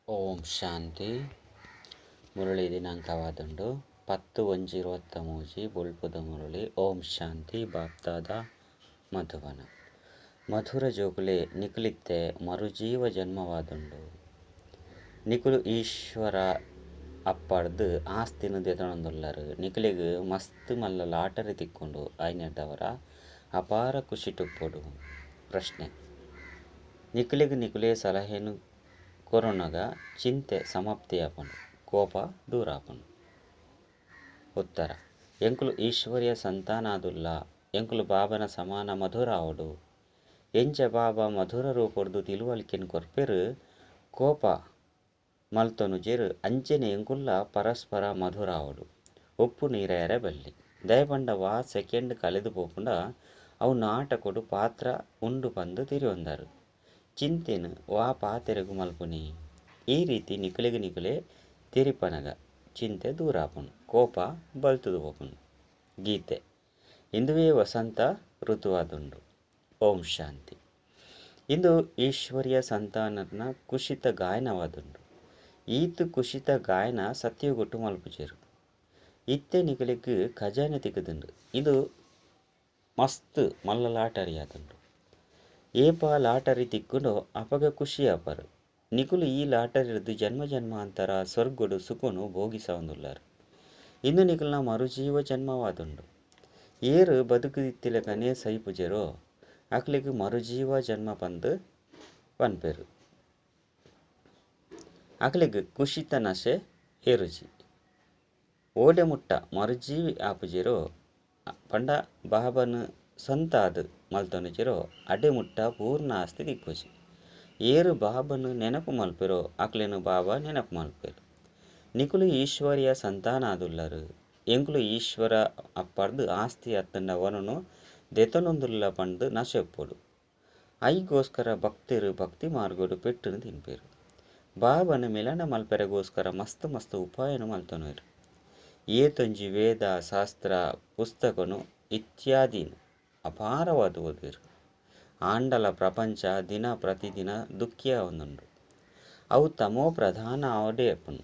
ಓಂ ಶಾಂತಿ. ಮುರಳಿ ದಿನಾಂಕವಾದುಂಡು 10/1/23 ಬೊಲ್ಪುದ ಮುರಳಿ. ಓಂ ಶಾಂತಿ. ಬಾಪ್ದಾದ ಮಧುವನ ಮಧುರ ಜೋಕುಲೆ ನಿಕುಲಿತ್ತೆ ಮರುಜೀವ ಜನ್ಮವಾದುಂಡು. ನಿಕುಲು ಈಶ್ವರ ಅಪ್ಪಡ್ದು ಆಸ್ತಿನ ದೆತೊನೊಂದುಲ್ಲರು. ನಿಕುಲೆಗ್ ಮಸ್ತ್ ಮಲ್ಲ ಲಾಟರಿ ತಿಕ್ಕೊಂಡು ಐನೆರ್ದವರ ಅಪಾರ ಖುಷಿ ಟುಪ್ಪೊಡು. ಪ್ರಶ್ನೆ: ನಿಕುಲೆಗ್ ನಿಕುಲೆ ಸಲಹೆನು ಕೊರೊನಗ ಚಿಂತೆ ಸಮಾಪ್ತಿಯಾಪುಂಡು, ಕೋಪ ದೂರಾಪುಂಡು. ಉತ್ತರ: ಎಂಕುಲು ಈಶ್ವರ್ಯ ಸಂತಾನಾದುಲ್ಲ. ಎಂಕುಲು ಬಾಬನ ಸಮಾನ ಮಧುರಾವಡು. ಎಂಚ ಬಾಬಾ ಮಧುರ ರೂಪೊಡ್ದು ತಿಳುವಳಿಕೆನ್ ಕೊರ್ಪೆರು, ಕೋಪ ಮಲ್ತೊನುಜೆರು, ಅಂಚನೆ ಎಂಕುಲ್ಲ ಪರಸ್ಪರ ಮಧುರಾವಡು. ಉಪ್ಪು ನೀರೇರೆ ಬಲ್ಲಿ. ದಯಪಂಡ ವಾ ಸೆಕೆಂಡ್ ಕಳೆದು ಪೋಪುಂಡ ಅವು ನಾಟಕೊಡು ಪಾತ್ರ ಉಂಡು ಪಂದು ತಿರಿಯೊಂದರು. ಚಿಂತೆನು ವಾ ಪಾತೆರಗು ಮಲ್ಪುನಿ. ಈ ರೀತಿ ನಿಕುಲೆಗ್ ನಿಕುಲೆ ತೆರಿಪನಗ ಚಿಂತೆ ದೂರಾಪುಂಡು, ಕೋಪ ಬಲ್ತುದು ಪೋಪುಂಡು. ಗೀತೆ: ಇಂದುವೇ ವಸಂತ ಋತುವಾದುಂಡು. ಓಂ ಶಾಂತಿ. ಇಂದು ಈಶ್ವರ್ಯ ಸಂತಾನನ ಕುಶಿತ ಗಾಯನವಾದುಂಡು. ಈತ್ ಕುಶಿತ ಗಾಯನ ಸತ್ಯಗೊಟ್ಟು ಮಲ್ಪುಜೆರು. ಇತ್ತೆ ನಿಕುಲೆಗ್ ಖಜಾನೆ ತಿಕ್ಕುದುಂಡು. ಇದು ಮಸ್ತ್ ಮಲ್ಲ ಲಾಟರಿ ಆದುಂಡು. ಏಪ ಲಾಟರಿ ತಿಕ್ಕುಂಡೋ ಅಪಗ ಖುಷಿ ಆಪರು. ನಿಕುಲು ಈ ಲಾಟರಿರ್ದು ಜನ್ಮ ಜನ್ಮಾಂತರ ಸ್ವರ್ಗಡು ಸುಖನು ಭೋಗಿಸವೊಂದುಲ್ಲರು. ಇಂದು ನಿಕುಲ್ನ ಮರುಜೀವ ಜನ್ಮವಾದುಂಡು. ಏರು ಬದುಕುದಿತ್ತಿಲಕನೆ ಸೈಪುಜೆರೋ ಅಕ್ಲೆಗ್ ಮರುಜೀವ ಜನ್ಮ ಪಂದು ಪನ್ಪೆರು. ಅಕ್ಲೆಗ್ ಕುಶಿತ ನಶೆ ಏರುಜಿ. ಓಡೆ ಮುಟ್ಟ ಮರುಜೀವಿ ಆಪುಜೆರೋ ಪಂಡ ಬಾಬನು ಸ್ವಂತಾದ್ ಮಲ್ತೊನುಜೆರೋ ಅಡೆ ಮುಟ್ಟ ಪೂರ್ಣ ಆಸ್ತಿ ತಿಕ್ಕುಜಿ. ಏರು ಬಾಬನು ನೆನಪು ಮಲ್ಪೆರೋ ಅಕ್ಲೆನು ಬಾಬಾ ನೆನಪು ಮಲ್ಪೆರು. ನಿಕುಲು ಈಶ್ವರ್ಯ ಸಂತಾನಾದುಲ್ಲರು. ಎಂಕುಲು ಈಶ್ವರ ಅಪ್ಪರ್ದು ಆಸ್ತಿ ಅತ್ತಂಡ ವನನು ದೆತೊನೊಂದುಲ್ಲ ಪಂದು ನಶೆಪ್ಪೊಡು. ಐಗೋಸ್ಕರ ಭಕ್ತರು ಭಕ್ತಿ ಮಾರ್ಗಡು ಪೆಟ್ಟುನು ತಿನ್ಪೆರು. ಬಾಬನ ಮಿಲನ ಮಲ್ಪೆರೆಗೋಸ್ಕರ ಮಸ್ತ್ ಮಸ್ತ್ ಉಪಾಯನು ಮಲ್ತೊನುವೆರು. ಏತೊಂಜಿ ವೇದ ಶಾಸ್ತ್ರ ಪುಸ್ತಕನು ಇತ್ಯಾದಿನ ಅಪಾರವಾದ ಓದುವೆರು. ಆಂಡಲ ಪ್ರಪಂಚ ದಿನ ಪ್ರತಿದಿನ ದುಃಖಿಯ ಒಂದುಂಡು. ಅವು ತಮೋ ಪ್ರಧಾನ ಆವಡೇಪುಂಡು.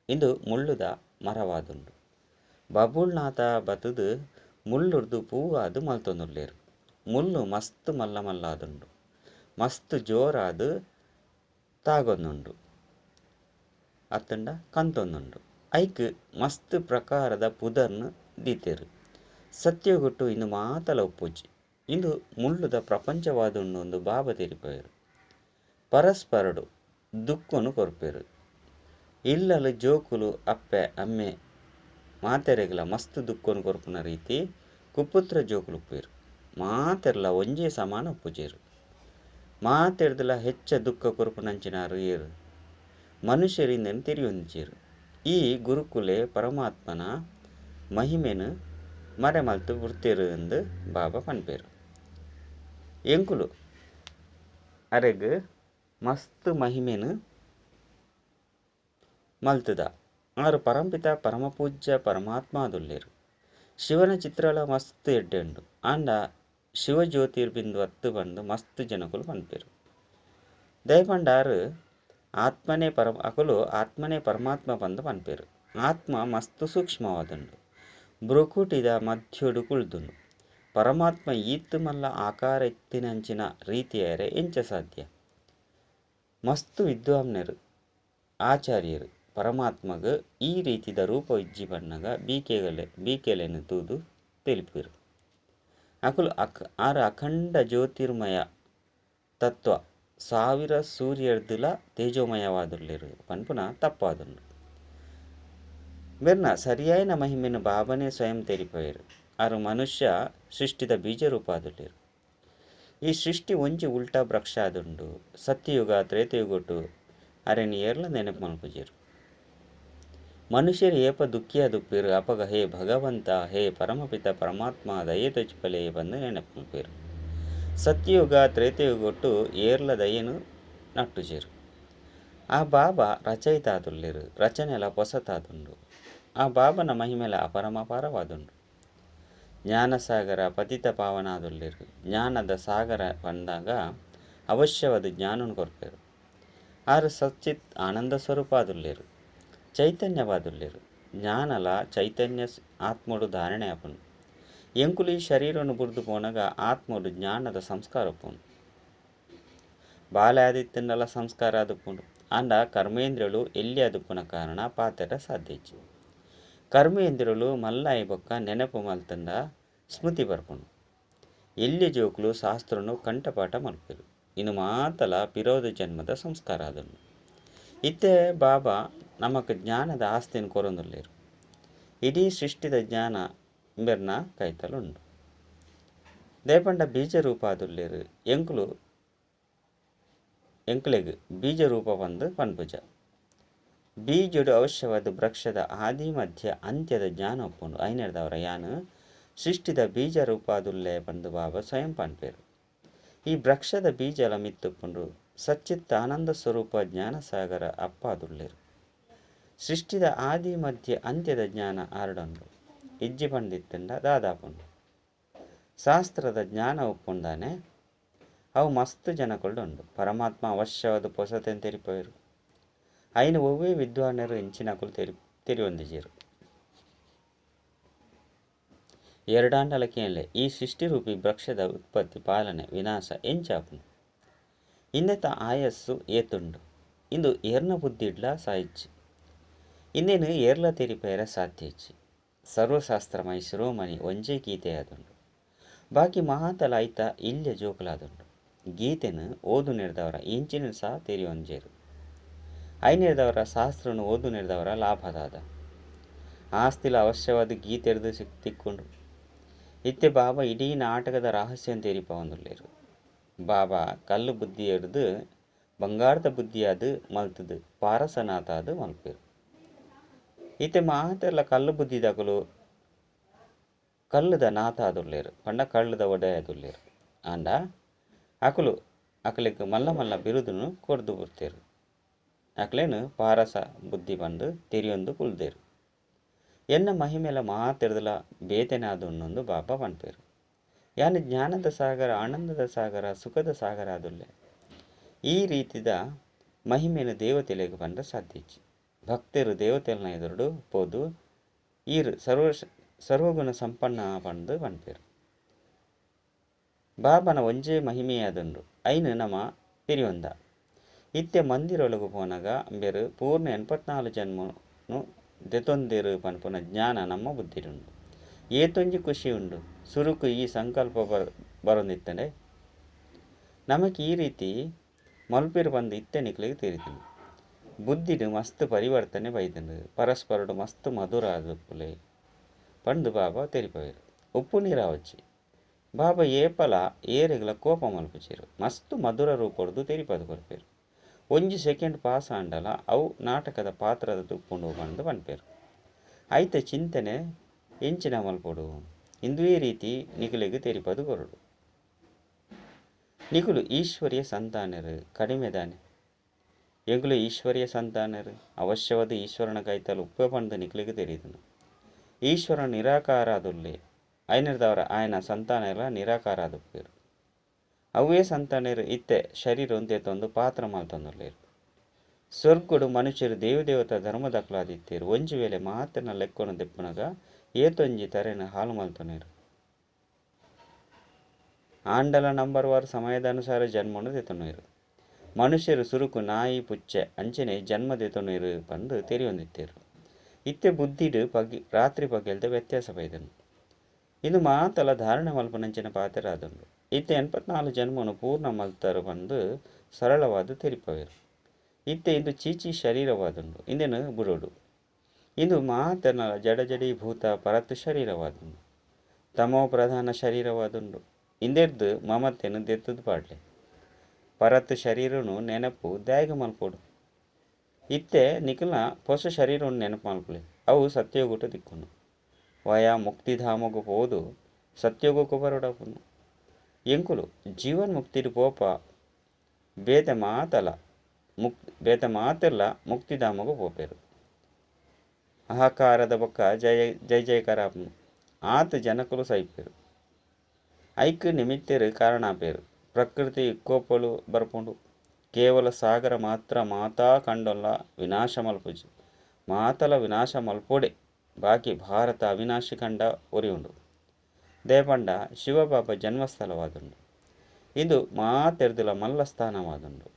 ಇಂದು ಮುಳ್ಳುದ ಮರವಾದುಂಡು. ಬಬುಳ್ನಾಥ ಬತುದು ಮುಳ್ಳುರ್ದು ಪೂವಾದು ಮಲ್ತೊಂದುಲ್ಲೇರು. ಮುಳ್ಳು ಮಸ್ತ್ ಮಲ್ಲ ಮಲ್ಲಾದುಂಡು, ಮಸ್ತ್ ಜೋರಾದು ತಾಗೊಂದುಂಡು ಅತ್ತಂಡ ಕಂತೊಂದುಂಡು. ಐಕ್ ಮಸ್ತ್ ಪ್ರಕಾರದ ಪುದರ್ನು ದೀತೆರು. ಸತ್ಯಗೊಟ್ಟು ಇಂದು ಮಾತಲ ಒಪ್ಪುಜಿ. ಇಂದು ಮುಳ್ಳುದ ಪ್ರಪಂಚವಾದುಂಡು ಒಂದು ಬಾಬಾ ತೆರಿಪೆರು. ಪರಸ್ಪರಡು ದುಃಖನು ಕೊರ್ಪೆರು. ಇಲ್ಲಲು ಜೋಕುಲು ಅಪ್ಪೆ ಅಮ್ಮೆ ಮಾತೆರೆಗ್ಲ ಮಸ್ತ್ ದುಃಖನು ಕೊರ್ಪುನ ರೀತಿ ಕುಪುತ್ರ ಜೋಕುಲು ಉಪ್ಪೇರು. ಮಾತೆರ್ಲ ಒಂಜೇ ಸಮಾನ ಉಪ್ಪುಜೆರು. ಮಾತೆರ್ದಲ ಹೆಚ್ಚ ದುಃಖ ಕೊರ್ಪುನಂಚಿನಾರು ಏರು ಮನುಷ್ಯರಿಂದನು ತಿರಿಯೊಂದಿಜೆರು. ಈ ಗುರುಕುಲೆ ಪರಮಾತ್ಮನ ಮಹಿಮೆನು ಮರೆ ಮಲ್ತು ಬುಡ್ತೇರು ಎಂದು ಬಾಬಾ ಪನ್ಪೆರು. ಎಂಕುಲು ಅರೆಗ್ ಮಸ್ತ್ ಮಹಿಮೆನು ಮಲ್ತುದ. ಆರು ಪರಂಪಿತ ಪರಮಪೂಜ್ಯ ಪರಮಾತ್ಮಾದುಲ್ಲೇರು. ಶಿವನ ಚಿತ್ರಲ ಮಸ್ತ್ ಎಡ್ಡೆಂಡು. ಆಂಡ ಶಿವಜ್ಯೋತಿರ್ಬಿಂದು ಅತ್ತು ಬಂದು ಮಸ್ತ್ ಜನಕುಲು ಪನ್ಪೆರು. ದಯಪಂಡಾರು ಆತ್ಮನೇ ಪರಮ ಅಕುಲು ಆತ್ಮನೇ ಪರಮಾತ್ಮ ಬಂದು ಪನ್ಪೆರು. ಆತ್ಮ ಮಸ್ತ್ ಸೂಕ್ಷ್ಮವಾದುಂಡು. ಬ್ರುಕುಟಿದ ಮಧ್ಯೋಡು ಕುಳ್ದುಂಡು. ಪರಮಾತ್ಮ ಈತ್ ಮಲ್ಲ ಆಕಾರ ಎತ್ತಿನಂಚಿನ ರೀತಿಯರೆ ಎಂಚ ಸಾಧ್ಯ? ಮಸ್ತ್ ವಿದ್ವಾಂಸರು ಆಚಾರ್ಯರು ಪರಮಾತ್ಮಗ ಈ ರೀತಿದ ರೂಪ ಇಜ್ಜಿ ಬಣ್ಣಗ ಬೀಕೆಲೆನು ತೂದು ತಿಳಿಪಿರು. ಅಕುಲು ಆರು ಅಖಂಡ ಜ್ಯೋತಿರ್ಮಯ ತತ್ವ ಸಾವಿರ ಸೂರ್ಯರ್ದುಲ ತೇಜೋಮಯವಾದುಲ್ಲೇರು ಪನ್ಪುನ ತಪ್ಪಾದುಂಡು. ಮೆರ್ನ ಸರಿಯಾಯಿನ ಮಹಿಮೆನು ಬಾಬನೇ ಸ್ವಯಂ ತೆರಿಪೆರು. ಆರು ಮನುಷ್ಯ ಸೃಷ್ಟಿದ ಬೀಜ ರೂಪಾದುಲ್ಲೇರು. ಈ ಸೃಷ್ಟಿ ಒಂಜಿ ಉಲ್ಟಾ ವೃಕ್ಷ ಆದುಂಡು. ಸತ್ಯಯುಗ ತ್ರೇತಯುಗೊಟ್ಟು ಅರೆನ್ ಏರ್ಲ ನೆನಪು ಮಲ್ಪುಜೆರು. ಮನುಷ್ಯರು ಏಪ ದುಃಖಿಯಾದುಪ್ಪೇರು ಅಪಗ ಹೇ ಭಗವಂತ ಹೇ ಪರಮಪಿತ ಪರಮಾತ್ಮ ದಯೆ ತೊಚ್ಪಲೆ ಬಂದು ನೆನಪು ಮಲ್ಪೇರು. ಸತ್ಯಯುಗ ತ್ರೇತಯುಗೊಟ್ಟು ಏರ್ಲ ದಯೆನು ನಟ್ಟುಜೆರು. ಆ ಬಾಬಾ ರಚಯಿತಾದುಲ್ಲೇರು. ರಚನೆಲ ಪೊಸತಾದುಂಡು. ಆ ಬಾಬನ ಮಹಿಮೆಲ ಅಪರಮಪಾರವಾದುಂಡು. ಜ್ಞಾನಸಾಗರ ಪತಿತ ಪಾವನಾದುಲ್ಲೇರು. ಜ್ಞಾನದ ಸಾಗರ ಬಂದಾಗ ಅವಶ್ಯವಾದ ಜ್ಞಾನನು ಕೊರ್ಪೆರು. ಆರು ಸಚ್ಚಿತ್ ಆನಂದ ಸ್ವರೂಪಾದುಲ್ಲೇರು, ಚೈತನ್ಯವಾದುಲ್ಲೇರು. ಜ್ಞಾನಲ ಚೈತನ್ಯ ಆತ್ಮಡು ಧಾರಣೆ ಆಪುಂಡು. ಎಂಕುಲು ಈ ಶರೀರನು ಬುರ್ದು ಪೋನಗ ಆತ್ಮಡು ಜ್ಞಾನದ ಸಂಸ್ಕಾರ ಉಪ್ಪುಂಡು. ಬಾಲ್ಯಾದಿತ್ತಂಡಲ ಸಂಸ್ಕಾರ ಆದುಪ್ಪುಂಡು. ಆಂಡ ಕರ್ಮೇಂದ್ರಿಯಲು ಎಲ್ಲಿ ಆದುಪ್ಪುನ ಕಾರಣ ಪಾತೆರ ಸಾಧ್ಯ ಇಜ್ಜಿ. ಕರ್ಮೇಂದ್ರಿಯಲು ಮಲ್ಲಾಯಿ ಬೊಕ್ಕ ನೆನಪು ಮಲ್ತಂಡ ಸ್ಮೃತಿ ಬರ್ಪುಂಡು. ಎಲ್ಲಿ ಜೋಕುಲು ಶಾಸ್ತ್ರನು ಕಂಠಪಾಠ ಮಲ್ಪೆರು. ಇನ್ನು ಮಾತಲ ಪಿರೋಧ ಜನ್ಮದ ಸಂಸ್ಕಾರ ಆದುಂಡು. ಇತ್ತೆ ಬಾಬಾ ನಮಕ್ ಜ್ಞಾನದ ಆಸ್ತಿಯನ್ನು ಕೊರೊಂದುಲ್ಲೇರು. ಇಡೀ ಸೃಷ್ಟಿದ ಜ್ಞಾನ ಇಂಬೆರ್ನ ಕೈತಲುಂಡು. ದೇಪಂಡ ಬೀಜ ರೂಪ ಆದುಲ್ಲೇರು. ಎಂಕುಲು ಎಂಕುಲೆಗ್ ಬೀಜ ರೂಪ ಪಂದು ಪನ್ಪುಜ. ಬೀಜಡು ಅವಶ್ಯವಾದ ವೃಕ್ಷದ ಆದಿ ಮಧ್ಯ ಅಂತ್ಯದ ಜ್ಞಾನ ಉಪ್ಪುಂಡು. ಐನೆರ್ದವರ ಯಾನು ಸೃಷ್ಟಿದ ಬೀಜ ರೂಪಾದುಲ್ಲೆ ಪಂದು ಬಾಬಾ ಸ್ವಯಂ ಪನ್ಪೇರು. ಈ ವೃಕ್ಷದ ಬೀಜಲ ಮಿತ್ತುಪ್ಪುಂಡು ಸಚ್ಚಿತ್ ಆನಂದ ಸ್ವರೂಪ ಜ್ಞಾನಸಾಗರ ಅಪ್ಪಾದುಲ್ಲೇರು. ಸೃಷ್ಟಿದ ಆದಿ ಮಧ್ಯ ಅಂತ್ಯದ ಜ್ಞಾನ ಆರಡೊಂಡು. ಇಜ್ಜಿ ಪಂಡಿತ್ತಂಡ ದಾದಾಪುಂಡು. ಶಾಸ್ತ್ರದ ಜ್ಞಾನ ಉಪ್ಪುಂಡಾನೆ ಅವು ಮಸ್ತ್ ಜನಕೊಳ್ಳುಂಡು. ಪರಮಾತ್ಮ ಅವಶ್ಯವಾದ ಪೊಸತೆನ್ ತೆರಿಪೋಯರು. ಐನು ಒವ್ವೇ ವಿದ್ವಾನರು ಇಂಚಿನಕುಲು ತೆರಿಯೊಂದಿಜೆರು. ಎರಡಾಂಡಲ ಕೇನ್ಲೆ ಈ ಸೃಷ್ಟಿರೂಪಿ ವೃಕ್ಷದ ಉತ್ಪತ್ತಿ ಪಾಲನೆ ವಿನಾಶ ಎಂಚಾಪುಂಡು. ಇಂದೆತ ಆಯಸ್ಸು ಏತುಂಡು. ಇಂದು ಏರ್ನ ಬುದ್ಧಿಡ್ಲ ಸಾಯಿಚ್ಚಿ. ಇಂದೇನು ಏರ್ಲ ತೆರಿಪೇರ ಸಾಧ್ಯ ಇಜ್ಜಿ. ಸರ್ವಶಾಸ್ತ್ರಮಯ ಶಿರೋಮಣಿ ಒಂಜೇ ಗೀತೆಯಾದುಂಡು. ಬಾಕಿ ಮಹಾತಲ ಐತ ಇಲ್ಯ ಜೋಕುಲಾದುಂಡು. ಗೀತೆನು ಓದು ನೆರ್ದವರ ಇಂಚಿನ ಸಹ ತೆರಿಯೊಂಜೇರು. ಐನೆರ್ದವರ ಶಾಸ್ತ್ರನು ಓದು ನೆರ್ದವರ ಲಾಭದಾದ ಆಸ್ತಿಲ ಅವಶ್ಯವಾದ ಗೀತೆರ್ದು ತಿಕ್ಕೊಂಡು. ಇತ್ತೆ ಬಾಬಾ ಇಡೀ ನಾಟಕದ ರಹಸ್ಯ ತೆರಿಪವಂದುಲ್ಲೇರು. ಬಾಬಾ ಕಲ್ಲು ಬುದ್ಧಿ ಎಡ್ದು ಬಂಗಾರದ ಬುದ್ಧಿಯಾದ ಮಲ್ತದು ಪಾರಸನಾಥಾದ ಮಲ್ಪೇರು. ಇತ್ತೆ ಮಾತೆಲ್ಲ ಕಲ್ಲು ಬುದ್ಧಿದಕಲು ಕಲ್ಲುದ ನಾಥ ಆದುಲ್ಲೇರು, ಪಂಡ ಕಳ್ಳುದ ಒಡೆಯದುಲ್ಲೇರು. ಆಂಡ ಅಕಲು ಅಕಲಿಕ್ ಮಲ್ಲ ಮಲ್ಲ ಬಿರುದನ್ನು ಕೊರ್ದು ಬರ್ತೇರು. ಅಕಲೇನು ಪಾರಸ ಬುದ್ಧಿ ಬಂದು ತೆರಿಯೊಂದು ಕುಲ್ದೇರು. ಎನ್ನ ಮಹಿಮೆಲ ಮಾತೆರ್ದಲ ಬೇತೆನಾದುನ್ನೊಂದು ಬಾಬಾ ಪನ್ಪೇರು. ಯಾನು ಜ್ಞಾನದ ಸಾಗರ, ಆನಂದದ ಸಾಗರ, ಸುಖದ ಸಾಗರ ಆದುಲ್ಲೆ. ಈ ರೀತಿದ ಮಹಿಮೆಯನ್ನು ದೇವತೆಲೆಗ್ ಪಂಡ ಸಾಧ್ಯ ಇಜ್ಜಿ. ಭಕ್ತರು ದೇವತೆಲ್ನ ಎದುರುಡು ಪೋದು ಈರು ಸರ್ವಗುಣ ಸಂಪನ್ನ ಪಂದು ಪನ್ಪೇರು. ಬಾಬನ ಒಂಜೇ ಮಹಿಮೆಯಾದುಂಡು. ಐನು ನಮ ತೆರಿಯೊಂದ. ಇತ್ತೆ ಮಂದಿರೊಳಗು ಪೋನಗ ಅಂಬೆರು ಪೂರ್ಣ 84 ಜನ್ಮನು ದೆತೊಂದಿರು ಪನ್ಪುನ ಜ್ಞಾನ ನಮ್ಮ ಬುದ್ಧಿಡುಂಡು. ಏತೊಂಜಿ ಖುಷಿ ಉಂಡು. ಸುರುಕು ಈ ಸಂಕಲ್ಪ ಬರೊಂದಿತ್ತಂಡೆ ನಮಕ್ ಈ ರೀತಿ ಮಲ್ಪೇರು ಬಂದು ಇತ್ತೆ ನಿಕ್ಲೆಗ್ ತೆರಿತುಂಡು. ಬುದ್ಧಿಡು ಮಸ್ತ್ ಪರಿವರ್ತನೆ ಬೈದುಂಡು. ಪರಸ್ಪರಡು ಮಸ್ತ್ ಮಧುರ ಆದುಪ್ಪುಲೆ ಪಂದು ಬಾಬಾ ತೆರಿಪವೇರು. ಉಪ್ಪು ನೀರಾವಚ್ಚಿ ಬಾಬಾ ಏಪಲ ಏರೆಗ್ಲ ಕೋಪ ಮಲ್ಪುಚೇರು. ಮಸ್ತ್ ಮಧುರ ರೂಪೊಡ್ದು ತೆರಿಪದು ಕೊರ್ಪೇರು. ಒಂಜಿ ಸೆಕೆಂಡ್ ಪಾಸ್ ಆಂಡಲ ಅವು ನಾಟಕದ ಪಾತ್ರದ ತುಪ್ಪುಂಡು ಪಂದು ಪನ್ಪೇರು. ಐತ ಚಿಂತನೆ ಎಂಚಿನ ಮಲ್ಪೊಡು ಇಂದುವೇ ರೀತಿ ನಿಕುಲೆಗ್ ತೆರಿಪದು ಕೊರಡು. ನಿಕುಲು ಈಶ್ವರ್ಯ ಸಂತಾನರು ಕಡಿಮೆದಾನೆ. ಎಂಕುಲು ಈಶ್ವರ್ಯ ಸಂತಾನರು ಅವಶ್ಯವಾದ ಈಶ್ವರನ ಕೈತಲು ಉಪ್ಪೆ ಪಂದು ನಿಕುಲೆಗ್ ತೆರಿದುನು. ಈಶ್ವರ ನಿರಾಕಾರ ಆದುಲ್ಲೆ. ಐನೆರ್ದವರ ಆಯನ ಸಂತಾನರ ನಿರಾಕಾರ ಆದುಪ್ಪೇರು. ಅವೇ ಸಂತಾನರು ಇತ್ತೆ ಶರೀರ ಒಂದೇತೊಂದು ಪಾತ್ರ ಮಲ್ತೊಂದುಲ್ಲೇರು. ಸ್ವರ್ಗುಡು ಮನುಷ್ಯರು ದೇವದೇವತ ಧರ್ಮದಕ್ಲಾದಿತ್ತೇರು. ಒಂಜಿ ವೇಳೆ ಮಾತನ ಲೆಕ್ಕೊನು ದೆಪ್ಪುನಗ ಏತೊಂಜಿ ತರೆನ ಹಾಲು ಮಲ್ತೊನೇರು. ಆಂಡಲ ನಂಬರ್ ವಾರ್ ಸಮಯದ ಅನುಸಾರ ಜನ್ಮನು ದೆತೊನೇರು. ಮನುಷ್ಯರು ಸುರುಕು ನಾಯಿ ಪುಚ್ಚೆ ಅಂಚನೆ ಜನ್ಮ ದೆತೊನೇರು ಪಂದು ತೆರಿಯೊಂದಿತ್ತೇರು. ಇತ್ತೆ ಬುದ್ಧಿಡು ಪಗಿ ರಾತ್ರಿ ಪಗೆಲ್ದ ವ್ಯತ್ಯಾಸ ಬೈದನು. ಇದು ಮಾತಲ ಧಾರಣೆ ಮಲ್ಪನಂಚಿನ ಪಾತ್ರ ಆದುಂಡು. ಇತ್ತೆ 84 ಜನ್ಮನು ಪೂರ್ಣ ಮಲ್ತರು ಪಂದು ಸರಳವಾದ ತೆರಿಪವೇರು. ಇತ್ತೆ ಇಂದು ಚೀಚಿ ಶರೀರವಾದುಂಡು. ಇಂದೇನು ಬುಡೋಡು. ಇಂದು ಮಾತನ ಜಡಜಡಿ ಭೂತ ಪರತ್ ಶರೀರವಾದುಂಡು. ತಮೋ ಪ್ರಧಾನ ಶರೀರವಾದುಂಡು. ಇಂದೆರ್ದು ಮಮತೆನು ದೆತ್ತದು ಪಾಡ್ಲೆ. ಪರತ್ ಶರೀರನು ನೆನಪು ದಾಯಗ ಮಲ್ಪೋಡು. ಇತ್ತೆ ನಿಕಲ್ನ ಪೊಸ ಶರೀರವನ್ನು ನೆನಪು ಮಲ್ಪಲೆ. ಅವು ಸತ್ಯೋಗುಟ ದಿಕ್ಕುನು. ವಯ ಮುಕ್ತಿಧಾಮಗು ಪೋದು ಸತ್ಯೋಗಕ್ಕೂ ಬರೋಡಾಪುನು. ಎಂಕುಲು ಜೀವನ್ ಮುಕ್ತಿಡು ಪೋಪ ಬೇತೆ ಮಾತಲ ಬೇತೆ ಮಾತೆಲ್ಲ ಮುಕ್ತಿಧಾಮಗು ಪೋಪೇರು. ಅಹಕಾರದ ಬೊಕ್ಕ ಜಯ ಜಯ ಜಯಕಾರ ಆಪುನು. ಆತ ಜನಕುಲು ಸೈಪೇರು. ಐಕ್ ನಿಮಿತ್ತೇರು ಕಾರಣ ಆಪೇರು. ಪ್ರಕೃತಿ ಕೋಪಲು ಬರ್ಪುಂಡು. ಕೇವಲ ಸಾಗರ ಮಾತ್ರ ಮಾತಾ ಕಂಡೊಲ್ಲ ವಿನಾಶ ಮಲ್ಪುಜಿ, ಮಾತಲ ವಿನಾಶ ಮಲ್ಪೊಡೆ. ಬಾಕಿ ಭಾರತ ಅವಿನಾಶಿ ಕಂಡ ಒರಿಯುಂಡು. ದೇಪಂಡ ಶಿವಬಾಬ ಜನ್ಮಸ್ಥಳವಾದುಂಡು. ಇದು ಮಾತೆರ್ದುಲ ಮಲ್ಲ ಸ್ಥಾನವಾದುಂಡು.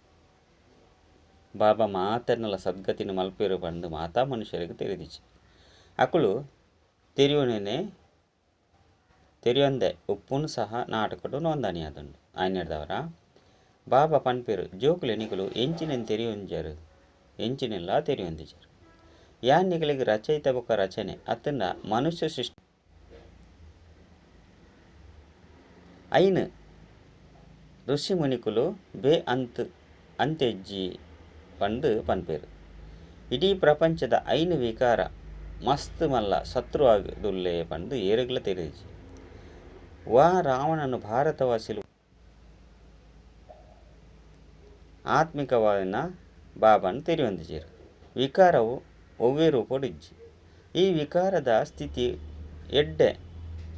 ಬಾಬಾ ಮಾತೆರ್ನಲ ಸದ್ಗತಿನ ಮಲ್ಪೇರು ಪಂದು ಮಾತಾ ಮನುಷ್ಯರಿಗೆ ತೆರಿದಿಚ್ಚಿ. ಅಕುಲು ತೆರಿಯೋನೇ ತೆರಿಯೊಂದೆ ಉಪ್ಪುನು ಸಹ ನಾಟಕಡು ನೋಂದಣಿಯಾದುಂಡು. ಆಯ್ನೆಡ್ದವರ ಬಾಬಾ ಪನ್ಪೇರು ಜೋಕುಲೆ ನಿಕುಲು ಎಂಚಿನೆನ್ ತೆರಿಯೊಂಜರು, ಎಂಚಿನೆಲ್ಲ ತೆರಿಯೊಂದಿಜರು. ಯಾನ್ ನಿಕಲಿಗೆ ರಚಯಿತ ಬೊಕ್ಕ ರಚನೆ ಅತ್ತಂಡ ಮನುಷ್ಯ ಸೃಷ್ಟಿ ಐನು ಋಷಿ ಮುನಿಕುಲು ಬೇ ಅಂತ್ ಅಂತೆಜ್ಜಿ ಪಂದು ಪನ್ಪೇರು. ಇಡೀ ಪ್ರಪಂಚದ ಐನು ವಿಕಾರ ಮಸ್ತ್ ಮಲ್ಲ ಶತ್ರು ಆದುಲ್ಲೆ ಪಂದು ಏರೆಗ್ಲ ತೆರಿದಿಜಿ. ವಾ ರಾವಣನು ಭಾರತವಾಸಿಲು ಆತ್ಮಿಕವಾದ ಬಾಬನ್ ತೆರಿಯೊಂದಿಜೆರು. ವಿಕಾರವು ಒವ್ವೇ ರೂಪೊಡಿಜ್ಜಿ. ಈ ವಿಕಾರದ ಸ್ಥಿತಿ ಎಡ್ಡೆ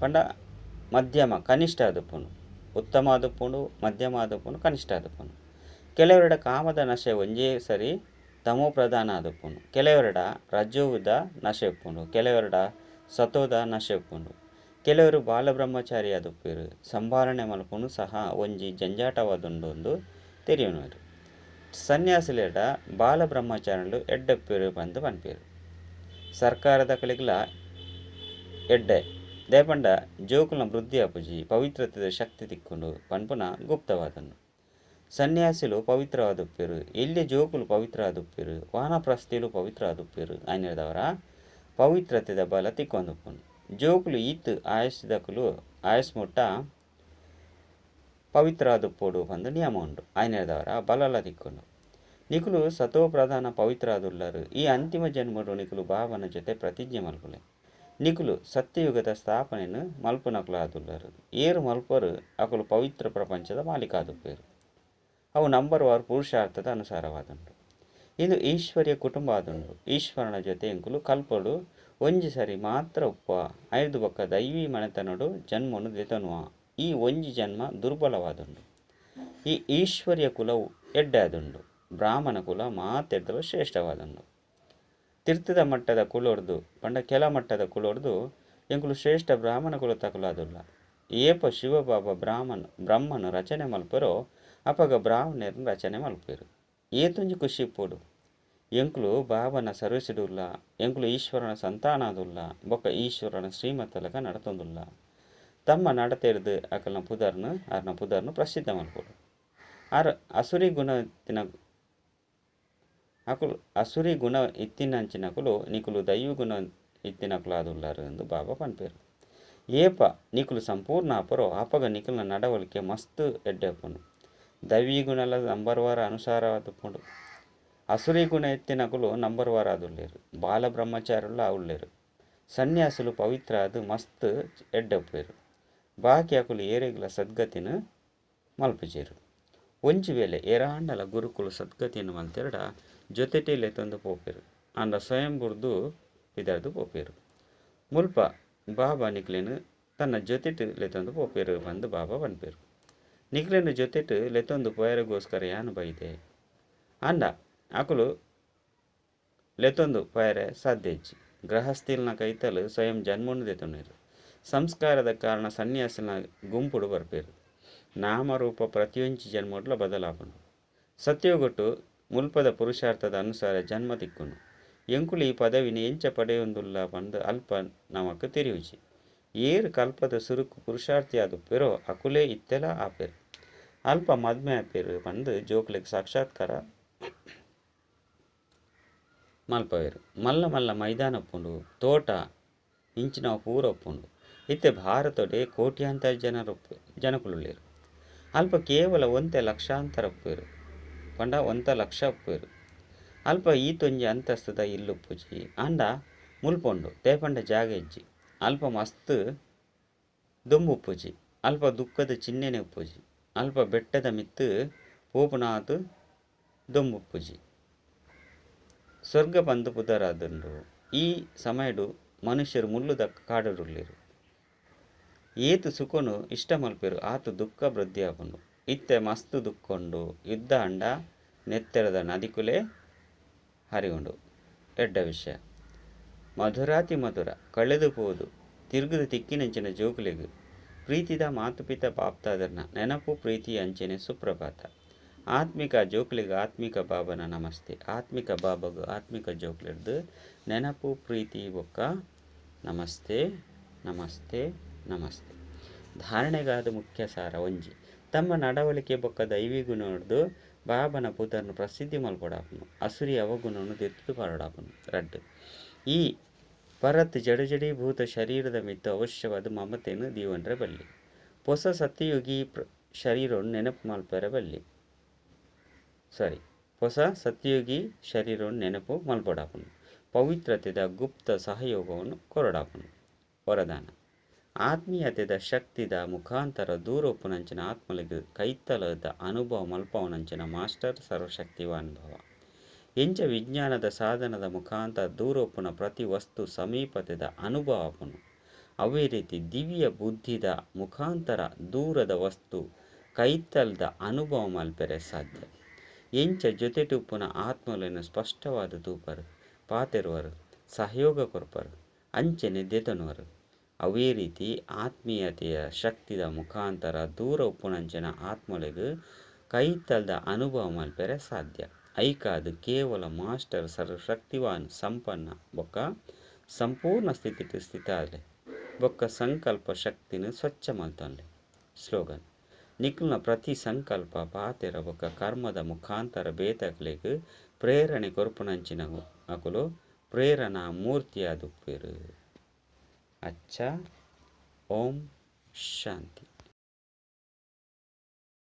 ಪಂಡ ಮಧ್ಯಮ ಕನಿಷ್ಠ ಆದುಪ್ಪುಂಡು, ಉತ್ತಮ ಆದುಪ್ಪುಂಡು, ಮಧ್ಯಮ ಆದುಪ್ಪುಂಡು, ಕನಿಷ್ಠ ಆದುಪ್ಪುಂಡು. ಕೆಲವರೆಡ ಕಾಮದ ನಶೆ ಒಂಜೇ ಸರಿ ತಮೋ ಪ್ರಧಾನ ಆದುಪ್ಪುಂಡು, ಕೆಲವರೆಡ ರಜೋದ ನಶೆ ಉಪ್ಪುಂಡು, ಕೆಲವರೆಡ ಸತೋದ ನಶೆ ಉಪ್ಪುಂಡು. ಕೆಲವರು ಬಾಲಬ್ರಹ್ಮಚಾರಿ ಆದುಪ್ಪೇರು, ಸಂಭಾರಣೆ ಮಲ್ಪುನು ಸಹ ಒಂಜಿ ಜಂಜಾಟವಾದುಂಡು ಎಂದು ತೆರಿಯುವರು. ಸನ್ಯಾಸಿಲೆಡ ಬಾಲಬ್ರಹ್ಮಚಾರಿಲು ಎಡ್ಡೆಪ್ಪೇರು ಪಂದು ಪನ್ಪೇರು. ಸರ್ಕಾರದ ಕಲಿಗ್ಲ ಎಡ್ಡೆ ದೇಪಂಡ ಜೋಕುಲ್ನ ವೃದ್ಧಿ ಆಪುಜಿ, ಪವಿತ್ರತೆದ ಶಕ್ತಿ ತಿಕ್ಕೊಂಡು ಪನ್ಪುನ ಗುಪ್ತವಾದನು. ಸನ್ಯಾಸಿಲು ಪವಿತ್ರವಾದುಪ್ಪೇರು, ಎಲ್ಲಿ ಜೋಕುಲು ಪವಿತ್ರ ಆದುಪ್ಪೇರು, ವಾನಪ್ರಸ್ಥಿಲು ಪವಿತ್ರ ಆದುಪ್ಪೇರು. ಆಯ್ನೆದವರ ಪವಿತ್ರತೆದ ಬಲ ತಿಕ್ಕೊಂದುಪ್ಪುನು. ಜೋಕುಲು ಈತ್ ಆಯಸ್ದಕುಲು ಆಯಸ್ ಮುಟ್ಟ ಪವಿತ್ರ ಆದುಪ್ಪೋಡು ಪಂದು ನಿಯಮ ಉಂಡು. ಆಯ್ನೆದವರ ಬಲಲ ತಿಕ್ಕೊಂಡು ನಿಕುಲು ಸತೋ ಪ್ರಧಾನ ಪವಿತ್ರ ಆದುಲ್ಲರು. ಈ ಅಂತಿಮ ಜನ್ಮಡು ನಿಕುಲು ಬಾಬನ ಜೊತೆ ಪ್ರತಿಜ್ಞೆ ಮಲ್ಪುಲೆ. ನಿಕುಲು ಸತ್ಯಯುಗದ ಸ್ಥಾಪನೆಯನ್ನು ಮಲ್ಪುನಕುಲು ಆದುಲ್ಲರು. ಏರು ಮಲ್ಪರು ಅಕುಲು ಪವಿತ್ರ ಪ್ರಪಂಚದ ಮಾಲೀಕ ಆದುಪ್ಪೇರು. ಅವು ನಂಬರ್ ವಾರ್ ಪುರುಷಾರ್ಥದ ಅನುಸಾರವಾದುಂಡು. ಇದು ಈಶ್ವರ್ಯ ಕುಟುಂಬ ಆದುಂಡು. ಈಶ್ವರನ ಜೊತೆ ಎಂಕುಲು ಕಲ್ಪಡು ಒಂಜಿ ಸರಿ ಮಾತ್ರ ಉಪ್ಪ ಐದು ಬೊಕ್ಕ ದೈವಿ ಮನೆತನಡು ಜನ್ಮನು ದೆತನುವ. ಈ ಒಂಜಿ ಜನ್ಮ ದುರ್ಬಲವಾದುಂಡು. ಈ ಈಶ್ವರ್ಯ ಕುಲವು ಎಡ್ಡೆ ಆದುಂಡು. ಬ್ರಾಹ್ಮಣ ಕುಲ ಮಾತೆಡ್ದಲು ಶ್ರೇಷ್ಠವಾದುಂಡು. ತೀರ್ಥದ ಮಟ್ಟದ ಕುಲೊಡ್ದು ಪಂಡ ಕೆಲ ಮಟ್ಟದ ಕುಲೊಡ್ದು ಎಂಕುಲು ಶ್ರೇಷ್ಠ ಬ್ರಾಹ್ಮಣ ಕುಲ ತಕುಲಾದುಲ್ಲ. ಏಪ ಶಿವಬಾಬಾ ಬ್ರಹ್ಮನು ರಚನೆ ಮಲ್ಪರೋ ಅಪಗ ಬ್ರಾಹ್ಮಣರನ್ನು ರಚನೆ ಮಲ್ಪೇರು. ಏತೊಂಜಿ ಖುಷಿ ಇಪ್ಪೋಡು. ಎಂಕುಲು ಬಾಬನ ಸರ್ವಿಸಿಡುಲ್ಲ, ಎಂಕುಲು ಈಶ್ವರನ ಸಂತಾನದುಲ್ಲ, ಬೊಕ್ಕ ಈಶ್ವರನ ಶ್ರೀಮತಲಕ ನಡತೊಂದುಲ್ಲ. ತಮ್ಮ ನಡತೆರ್ದು ಅಕಲ್ನ ಪುದರ್ನು ಆರ್ನ ಪುದರ್ನು ಪ್ರಸಿದ್ಧ ಮಲ್ಪೋಡು. ಆರ್ ಅಸುರಿ ಗುಣ ತಿನ ಅಕುಲು ಅಸುರಿ ಗುಣ ಇತ್ತಿನಂಚಿನಕುಲು ನಿಕುಲು ದೈವ ಗುಣ ಇತ್ತಿನಕುಲು ಆದುಲ್ಲಾರು ಎಂದು ಬಾಬಾ ಪನ್ಪೇರು. ಏಪ ನಿಕುಲು ಸಂಪೂರ್ಣ ಆಪರೋ ಆಪಗ ನಿಕುಲ್ನ ನಡವಳಿಕೆ ಮಸ್ತ್ ಎಡ್ಡೆ ಉಪ್ಪುಂಡು. ದೈವಿ ಗುಣಲ ನಂಬರ್ ವಾರ ಅನುಸಾರವಾದುಪ್ಪುಂಡು. ಅಸುರಿ ಗುಣ ಎತ್ತಿನಕುಲು ನಂಬರ್ ವಾರ ಆದುಲ್ಲೇರು. ಬಾಲಬ್ರಹ್ಮಚಾರುಲ ಉಲ್ಲೇರು. ಸನ್ಯಾಸುಲು ಪವಿತ್ರ ಅದು ಮಸ್ತ್ ಎಡ್ಡೆ ಉಪ್ಪೇರು. ಬಾಕಿ ಅಕುಲು ಏರೆಗ್ಲ ಸದ್ಗತಿನ ಮಲ್ಪುಜೇರು. ಒಂಜಿ ವೇಳೆ ಏರಾಂಡಲ ಗುರುಕುಲು ಸದ್ಗತಿಯನ್ನು ಮಲ್ತೆರಡ ಜೊತೆಟೇ ಲೆತ್ತೊಂದು ಪೋಪೇರು. ಆಂಡ ಸ್ವಯಂ ಬುರ್ದು ಪಿದರ್ದು ಪೋಪೇರು. ಮುಲ್ಪ ಬಾಬಾ ನಿಕ್ಲೇನು ತನ್ನ ಜೊತೆಟು ಲೆತ್ತೊಂದು ಪೋಪೇರು ಬಂದು ಬಾಬಾ ಪನ್ಪೇರು. ನಿಕ್ಲೇನು ಜೊತೆಟು ಲೆತ್ತೊಂದು ಪೋಯರೆಗೋಸ್ಕರ ಯಾನು ಬೈದೆ ಆಂಡ ಅಕುಲು ಲೆತ್ತೊಂದು ಪೋಯರೆ ಸಾಧ್ಯ ಇಜ್ಜಿ. ಗೃಹಸ್ಥಿಲ್ನ ಕೈತಲು ಸ್ವಯಂ ಜನ್ಮನು ದೆತೊನೇರು. ಸಂಸ್ಕಾರದ ಕಾರಣ ಸನ್ಯಾಸಿನ ಗುಂಪುಡು ಬರ್ಪೇರು. ನಾಮರೂಪ ಪ್ರತಿಯೊಂಜಿ ಜನ್ಮಡ್ಲ ಬದಲಾಪುಂಡು. ಸತ್ಯಗೊಟ್ಟು ಮುಲ್ಪದ ಪುರುಷಾರ್ಥದ ಅನುಸಾರ ಜನ್ಮ ತಿಕ್ಕುನು. ಎಂಕುಲು ಈ ಪದವಿನ ಎಂಚ ಪಡೆಯೊಂದುಲ್ಲ ಪಂದು ಅಲ್ಪ ನಮಕ್ ತೆರಿಯುಜಿ. ಏರು ಕಲ್ಪದ ಸುರುಕು ಪುರುಷಾರ್ಥಿ ಆದುಪ್ಪೇರೋ ಅಕುಲೇ ಇತ್ತೆಲ ಆಪೇರು. ಅಲ್ಪ ಮದ್ಮೆ ಆಪೇರು ಪಂದು ಜೋಕ್ಲೆಗ್ ಸಾಕ್ಷಾತ್ಕಾರ ಮಲ್ಪವೇರು. ಮಲ್ಲ ಮಲ್ಲ ಮೈದಾನ ಉಪ್ಪುಂಡು, ತೋಟ ಇಂಚಿನ ಪೂರ ಉಪ್ಪುಂಡು. ಇತ್ತೆ ಭಾರತಡೆ ಕೋಟ್ಯಾಂತರ ಜನಕುಲುಲ್ಲೇರು. ಅಲ್ಪ ಕೇವಲ ಒಂತೆ ಲಕ್ಷಾಂತರ ಉಪ್ಪೇರು, ಪಂಡ ಒಂತ ಲಕ್ಷ ಉಪ್ಪೇರು. ಅಲ್ಪ ಈತೊಂಜಿ ಅಂತಸ್ತದ ಇಲ್ಲುಪ್ಪುಜಿ. ಆಂಡ ಮುಲ್ಪೊಂಡು ತೇಪಂಡ ಜಾಗ ಇಜ್ಜಿ. ಅಲ್ಪ ಮಸ್ತ್ ದೊಂಬು ಉಪ್ಪುಜಿ. ಅಲ್ಪ ದುಃಖದ ಚಿಹ್ನೆನೆ ಉಪ್ಪುಜಿ. ಅಲ್ಪ ಬೆಟ್ಟದ ಮಿತ್ತು ಪೋಪುನಾತು ದೊಂಬುಪ್ಪುಜಿ. ಸ್ವರ್ಗ ಪಂದು ಪುದರಾದುಂಡು. ಈ ಸಮಯಡು ಮನುಷ್ಯರು ಮುಳ್ಳುದ ಕಾಡುಡುಲ್ಲೇರು. ಏತು ಸುಖನು ಇಷ್ಟ ಮಲ್ಪೇರು ಆತು ದುಃಖ ವೃದ್ಧಿ ಆಪುಂಡು. ಇತ್ತೆ ಮಸ್ತ್ ದುಃಖ ಉಂಡು. ಯುದ್ಧ ಅಂಡ ನೆತ್ತೆರದ ನದಿಕುಲೆ ಹರಿಯುಂಡು. ಎಡ್ಡ ವಿಷಯ. ಮಧುರಾತಿ ಮಧುರ ಕಳೆದು ಪೋದು ತಿರುಗುದು ತಿಕ್ಕಿನಂಚಿನ ಜೋಕುಲೆಗ್ ಪ್ರೀತಿದ ಮಾತುಪಿತ ಬಾಪ್ತಾದರ್ನ ನೆನಪು ಪ್ರೀತಿ ಅಂಚನೆ ಸುಪ್ರಭಾತ. ಆತ್ಮಿಕ ಜೋಕುಲೆಗ್ ಆತ್ಮಿಕ ಬಾಬನ ನಮಸ್ತೆ. ಆತ್ಮಿಕ ಬಾಬಗ್ ಆತ್ಮಿಕ ಜೋಕುಲೆರ್ದ್ ನೆನಪು ಪ್ರೀತಿ ಬೊಕ್ಕ ನಮಸ್ತೆ ನಮಸ್ತೆ ನಮಸ್ತೆ. ಧಾರಣೆಗಾದ ಮುಖ್ಯ ಸಾರ ಒಂಜಿ ತಮ್ಮ ನಡವಳಿಕೆ ಬೊಕ್ಕ ದೈವಿ ಗುಣರ್ದು ಬಾಬನ ಪುದರ್ನು ಪ್ರಸಿದ್ಧಿ ಮಲ್ಪೊಡಾಪುನು ಅಸುರಿ ಅವಗುಣನು ದೆತ್ತುದು ಪಾಡಾಪುನು. ರಡ್ಡ್ ಈ ಪರತ್ ಜಡಜಡೀಭೂತ ಶರೀರದ ಮಿತ್ತು ಅವಶ್ಯವಾದ ಮಮತೆಯನ್ನು ದೀವನ್ರೆ ಬಲ್ಲಿ. ಹೊಸ ಸತ್ಯಯುಗಿ ಶರೀರವನ್ನು ನೆನಪು ಮಲ್ಪೆರೆ ಬಲ್ಲಿ. ಸಾರಿ, ಹೊಸ ಸತ್ಯಯುಗಿ ಶರೀರವನ್ನು ನೆನಪು ಮಲ್ಪೊಡಾಪುನು. ಪವಿತ್ರತೆದ ಗುಪ್ತ ಸಹಯೋಗವನ್ನು ಕೊರಡಾಪುನು. ವರದಾನ ಆತ್ಮೀಯತೆದ ಶಕ್ತಿದ ಮುಖಾಂತರ ದೂರ ಉಪ್ಪುನಂಚಿನ ಆತ್ಮಲಿಗೆ ಕೈತಲದ ಅನುಭವ ಮಲ್ಪವನಂಚಿನ ಮಾಸ್ಟರ್ ಸರ್ವಶಕ್ತಿವಾನ್ ಭವ. ಎಂಚ ವಿಜ್ಞಾನದ ಸಾಧನದ ಮುಖಾಂತರ ದೂರ ಉಪ್ಪುನ ಪ್ರತಿ ವಸ್ತು ಸಮೀಪತೆದ ಅನುಭವ ಆಪುನು, ಅವೇ ರೀತಿ ದಿವ್ಯ ಬುದ್ಧಿದ ಮುಖಾಂತರ ದೂರದ ವಸ್ತು ಕೈತಲ್ದ ಅನುಭವ ಮಲ್ಪೆರೆ ಸಾಧ್ಯ. ಎಂಚ ಜೊತೆಟು ಉಪ್ಪುನ ಆತ್ಮలను ಸ್ಪಷ್ಟವಾದ ತೂಪರು, ಪಾತೆರುವರು, ಸಹಯೋಗ ಕೊರ್ಪರು, ಅಂಚನೆ ದೆತೊನುವರು. ಅವೇ ರೀತಿ ಆತ್ಮೀಯತೆಯ ಶಕ್ತಿದ ಮುಖಾಂತರ ದೂರ ಉಪ್ಪುನಂಚಿನ ಆತ್ಮಲೆಗ್ ಕೈತಲ್ದ ಅನುಭವ ಮಲ್ಪೆರೆ ಸಾಧ್ಯ. ಐಕಾದ್ ಕೇವಲ ಮಾಸ್ಟರ್ ಸರ್ವಶಕ್ತಿವಾನ್ ಸಂಪನ್ನ ಬೊಕ್ಕ ಸಂಪೂರ್ಣ ಸ್ಥಿತಿಟ್ ಸ್ಥಿತಾಲೆ ಬೊಕ್ಕ ಸಂಕಲ್ಪ ಶಕ್ತಿನ ಸ್ವಚ್ಛ ಮಲ್ತೊನ್ಲೆ. ಸ್ಲೋಗನ್: ನಿಕ್ಲ್ನ ಪ್ರತಿ ಸಂಕಲ್ಪ ಪಾತೆರ ಬೊಕ್ಕ ಕರ್ಮದ ಮುಖಾಂತರ ಬೇತಕ್ಲೆಗ್ ಪ್ರೇರಣೆ ಕೊರ್ಪುನಂಚಿನ ಅಕುಲು ಪ್ರೇರಣಾ ಮೂರ್ತಿಯಾದುಪ್ಪೆರ್. ಅಚ್ಚ, ಓಂ ಶಾಂತಿ.